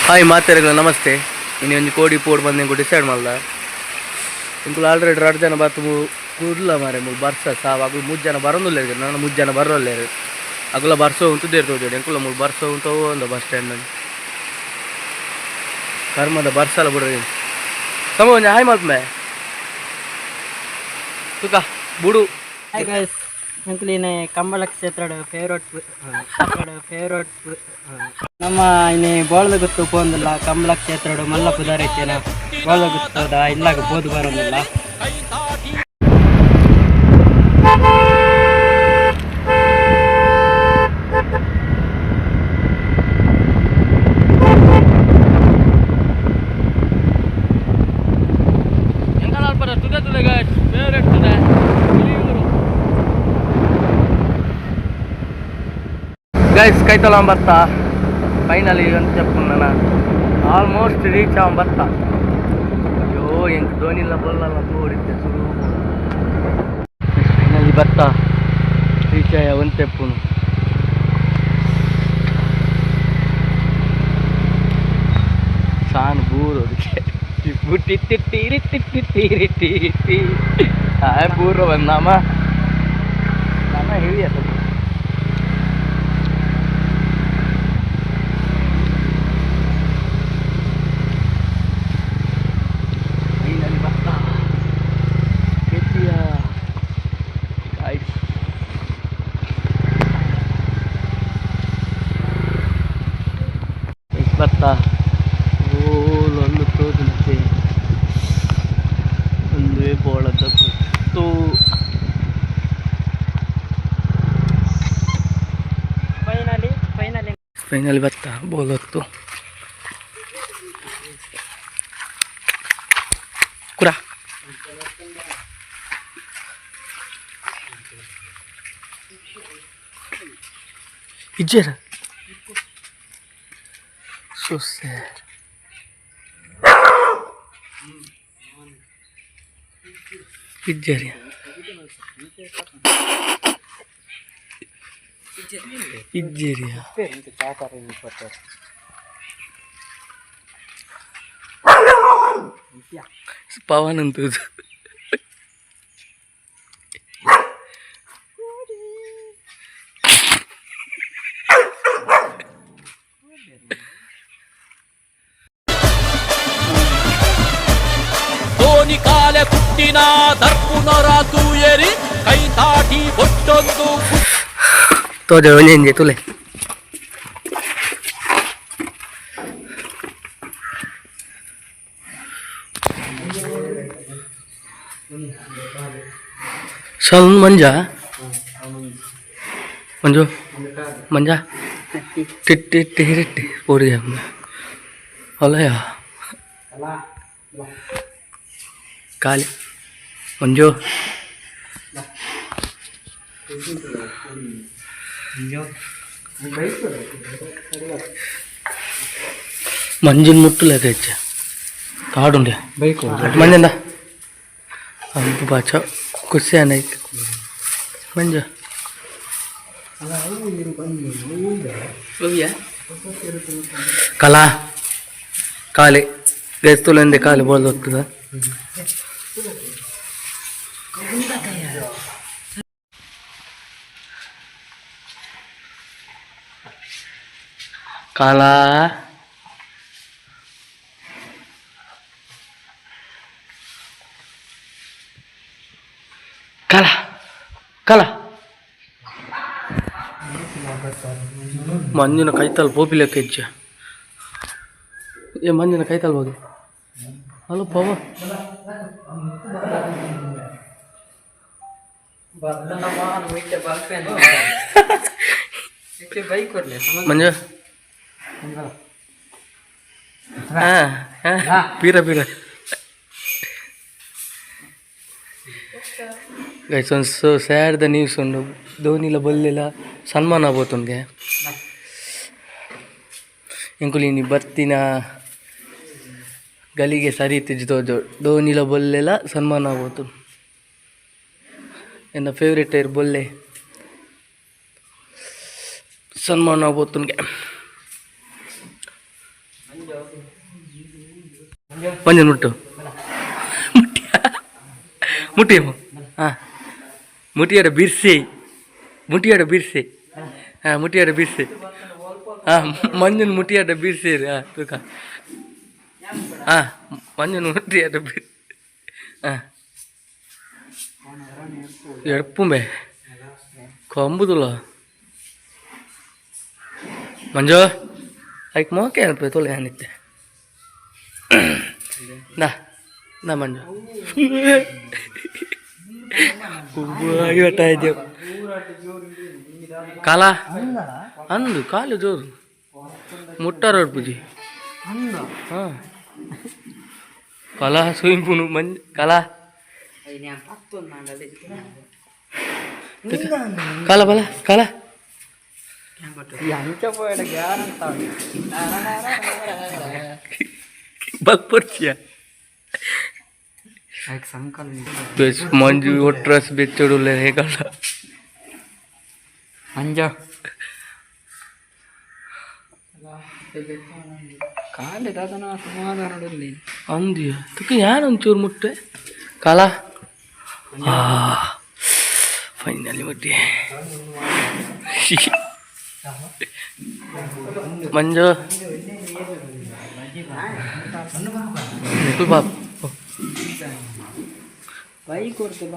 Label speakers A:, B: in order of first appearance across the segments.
A: Hi ಮಾತೆರೆಗ್ಲ namaste. ಇನಿ ಒಂಜಿ ಕೋಡಿ ಪೋಡು ಬಂದು ಎಂಕು ಡಿಸೈಡ್ ಮಲ್ದ. ಎಂಕುಲು ಆಲ್ರೆಡಿ ರಡ್ಡ್ ಜನ ಬತ್ತು ಕುಡ್ಲ ಮಾರೆ. ಮೂಲು ಬರ್ಸ ಸಾವ. ಅಕುಲು ಮೂಜಿ ಜನ ಬರೋಂದುಲ್ಲೆರ್, ನನ ಮೂಜಿ ಜನ ಬರೋಲ್ಲೇರು. ಅಕುಲ ಬರ್ಸ ಉಂತುದೇರ್ ತೋಜೋಡು. ಎಂಕುಲ ಮೂಲು ಬರ್ಸ ಉಂತವು ಅಂದ ಬಸ್ ಸ್ಟ್ಯಾಂಡ್ ಕರ್ಮದ ಬರ್ಸಲ ಬಿಡ್ರಿ. ಸಮ ಒಂಜಿ ಹಾಯ್ ಮಲ್ಪುಮೆ ತುಕ ಬುಡು.
B: ಹಾಯ್ ಗೈಸ್, ಎಂಕುಲಿನ ಕಂಬಳ ಕ್ಷೇತ್ರದ ಫೇವ್ರೇಟ್ ಫೇವ್ರೇಟ್ ನಮ್ಮ ಇನಿ ಬೋಳದ ಗುತ್ತು ಪೋಂದಿಲ್ಲ. ಕಂಬಳ ಕ್ಷೇತ್ರದ ಮಲ್ಲ ಪುದಾರ್ ಇತ್ತೇನ ಬೋಳದ ಗುತ್ತದ ಇಲ್ಲಾಗ ಪೋದು ಬರೋದಿಲ್ಲ.
A: ಎಂಕಲಾಲ್ಪದ ತುದೆ ತುದೆ ಗೈಸ್, ಫೇವ್ರೇಟ್ ತುದೆ ಪಿಲಿಯೂರು. ಗೈಸ್, ಕೈತಲ ಬತ್ತ ಫೈನಲಿ ಅಂತ చెప్పుకున్నాను. ಆಲ್ಮೋಸ್ಟ್ ರೀಚ್ ಅವ ಬತ್ತ. ಅಯ್ಯೋ, ಎಂಕ್ ಧೋನಿಲ್ಲ ಬೊಲ್ಲಲ್ಲ ತೋಡಿತ್ತೆ ಸುರು. ಫೈನಲಿ ಬತ್ತ, ರೀಚ್ ಆಯ ಒಂತೆಪ್ಪುನು. ಸಾನ್ ಬೂರು ಟಿಟ್ಟಿ ಆ ಬೂರು ಬಂದಾಮ ನಮ್ಮ ಹೆವಿ ಅದು. ಫೈನಲಿ ಬತ್ತ ಕೆತ್ತಿಯ ಗಾಯ್ಸ್. ಬತ್ತ ಓಲೊಂದು ತೋಜುಂತೆ. ಒಂದುವೇ ಬೋಳದ ಗುತ್ತು.
B: Finally finally.
A: ಫೈನಲಿ ಬತ್ತ ಬೋಲೊತ್ತು ಕುರ. ಇಜ್ಜೇರ. So sad. ಇಜ್ಜೇರಿ ಇಜ್ಜೇರಿಯ. ಪವನ್ ಅಂತ.
C: ಧೋನಿ ಕಾಲೆ ಕುಟ್ಟಿನ ದರ್ಪುನರ ತೂಯರಿ ಕೈತಾಟಿ ಒಟ್ಟೊಂದು.
A: ತೋಜ ಒಂಜಿ ತುಲೆ. ಸಲ್ ಮಂಜ ಮಂಜು ಮಂಜ ಟಿಟ್ಟಿ ಟಿರಿಟ್ಟಿ ಪೋಡಿಗೆ ಅಲ್ಲಯ್ಯ ಕಾಲಿ ಮಂಜು. ಮಂಜಿನ ಮುಟ್ಟು ಲೆಕ್ಕ ಹೆಚ್ಚ ಕಾಡುಂಡೆ.
B: ಬೈಕ್.
A: ಮಂಜಂದ ಅಂಪು ಬಾಚ ಖುಷಿ ಆನೈಕ್ ಮಂಜು. ಕಲಾ ಕಾಲಿ ಗೈಸ್ತುಲಂದೆ ಕಾಲಿ ಬೋಲ್ದು ಹೋಗ್ತದ. ಕಾಲ ಕಾಲ ಕಾಲ ಮಂಜಿನ ಕೈತಲ್ ಪೋಪಿಲೆಕ್ಕ ಹೆಜ್ಜೆ. ಏ ಮಂಜಿನ ಕೈತಲ್ ಹೋಗಿ. ಹಲೋ ಪವ.
B: ಬೈಕ್ ಬರ್ಲಿ.
A: ಮಂಜು ಹಾಂ ಹಾಂ ಪೀರ ಪೀರ. ಗೈಸ್, ಒಂದು ಸೊ ಸ್ಯಾಡ್ the news ಉಂಡು. ಧೋನಿಲ ಬಲ್ಲಿಲ ಸನ್ಮಾನ ಆಬೋತುನ್ಗೆ. ಎಂಕುಲು ಇನಿ ಬತ್ತಿನ ಗಲಿಗೆ ಸರಿ ಇತ್ತಿಜಿ ತೋಜೋ. ಧೋನಿಲ ಬೊಲ್ಲೆಲ ಸನ್ಮಾನ ಆಬೋತು. ಎನ್ನ ಫೇವ್ರೇಟ್ ಏರ್ ಬೊಲ್ಲೆ ಸನ್ಮಾನ ಆಬೋತುನ್ಗೆ. ಮಂಜನ್ ಮುಟ್ಟು. ಮುಟ್ಟಿಯ ಮುಟ್ಟಿ. ಹಾಂ, ಮುಟ್ಟಿಯಾಡ ಬಿರ್ಸಿ, ಮುಟ್ಟಿಯಾಡ ಬಿರ್ಸಿ. ಹಾಂ, ಮುಟ್ಟಿಯಾಡ ಬಿರ್ಸಿ. ಹಾಂ, ಮಂಜನ್ ಮುಟ್ಟಿಯಾಡ ಬಿರ್ಸಿ. ಹಾಂ, ತೂಕ. ಹಾಂ, ಮಂಜನ್ ಮುಟ್ಟಿಯಾಡ ಬಿರ್. ಹಾಂ, ಎಡ್ಪುಂಬೆ ಕಂಬುದುಲ. ಮಂಜು, ಐಕ್ ಮೋಕೆ ಅನ್ಪೆ ತೋಲೆ ಅನಿತ್ತೆ. ನಾ ನಾ ಮಂಜು ಇವತ್ತಾಯ್ತು. ಕಾಲ ಅಂದು ಕಾಲು ಜೋರು ಮುಟ್ಟಾರ ಪೂಜಿ. ಹಾಂ, ಕಲಾ ಸುಯಿಂಪುನು ಮಂಜ್ ಕಲಾ ಕಾಲ ಬಲ ಕಾಲ.
B: ಅಂಚ ಪೋಯಡ ಗ್ಯಾರಂತ.
A: ಬಲ್ಪರ್ಚಿಯ.
B: ಸಂಕಲ್ಪ.
A: ಮಂಜು ಒಟ್ರಸ್ ಬೆಚ್ಚಡುಲ್ಲ ಹೇಗಲ್ಲ.
B: ಮಂಜ ಕಾಲೆ ದಾದನ ಸಮಾಧಾನ.
A: ಅಂದಿಯ ತುಕ್ಕ ಯಾರು ಒಂಚೂರು ಮುಟ್ಟೆ ಕಾಲ. ಫೈನಲಿ ಮುಟ್ಟಿ. ಮಂಜು ನಿಖಿಲ್ ಬಾಬ್.
B: ಬೈಕ್ ಕೊಡ್ತಿಲ್ಲ.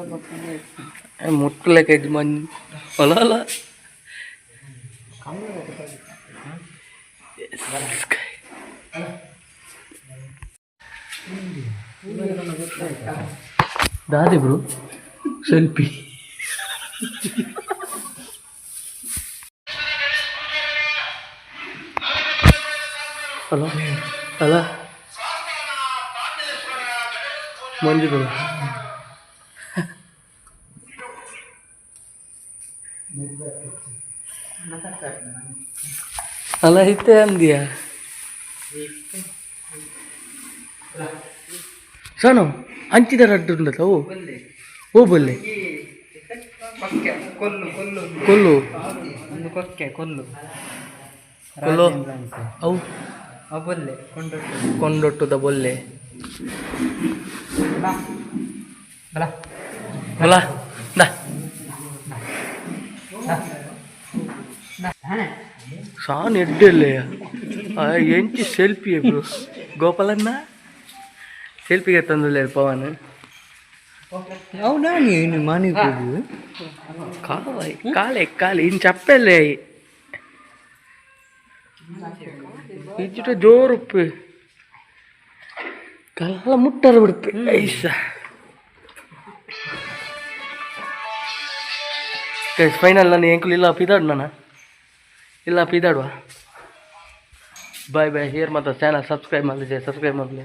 A: ಮುಟ್ಟಲೆಕ್ಕ ಇದ್ದು ಮಂಜು ಅಲ್ಲ ಅಲ್ಲ. ದಾದಿ ಬ್ರೋ ಸೆಲ್ಫಿ. ಅಲ್ಲ ಅಲ್ಲ, ಮಂಜು ಬ್ರೋ. ಅಲ್ಲ, ಇತ್ತೆ ಅಂದಿಯ ಸೋನು ಅಂಚಿದ ರಡ್ಡು ಉಂಡತ. ಓ ಓ, ಬಲ್ಲೆ.
B: ಕೊಕ್ಕೆ ಕೊಲ್ಲು ಕೊಲ್ಲು.
A: ಕೊಲ್ಲು.
B: ಒಂದು ಕೊಕ್ಕೆ ಕೊಲ್ಲು.
A: ಕೊಲ್ಲು. ಅವು.
B: ಬೊಲ್ಲೆ ಕೊಂಡೊಟ್ಟು.
A: ಕೊಂಡೊಟ್ಟುದ ಬೊಲ್ಲೆ.
B: ಬಲ.
A: ಬಲ ದಾ. ಸಾನ್ ಎಡ್ಡೆಲ್ಲ ಎಂಚಿ ಸೆಲ್ಫಿ ಬ್ರೋ. ಗೋಪಾಲನ್ನ ಸೆಲ್ಫಿಗೆ ತಂದಿಲ್ಲ ಪವನ್.
B: అవునా? నేను మానిపోదు.
A: ಕಾಲ ಕಾಲೆ ಕಾಲೆ ಇನ್ನು ಚಪ್ಪಲ್ಲೇ ಇಜ್ಜಿಟ ಜೋರುಪ್ಪು ಕಲ್ಲ ಮುಟ್ಟರ ಬಿಡ್ಪೆ ಐಸ. ಫೈನಲ್ ನಾನು ಎಂಕುಲು ಇಲ್ಲ ಪಿದಾಡು. ನಾನು ಇಲ್ಲ ಪಿದಾಡುವ. Bye bye. ಹೇರ್ ಮಾತ್ರ ಚಾನಲ್ ಸಬ್ಸ್ಕ್ರೈಬ್ ಮಾಡಲಿ, ಸಬ್ಸ್ಕ್ರೈಬ್ ಮಾಡಲಿ.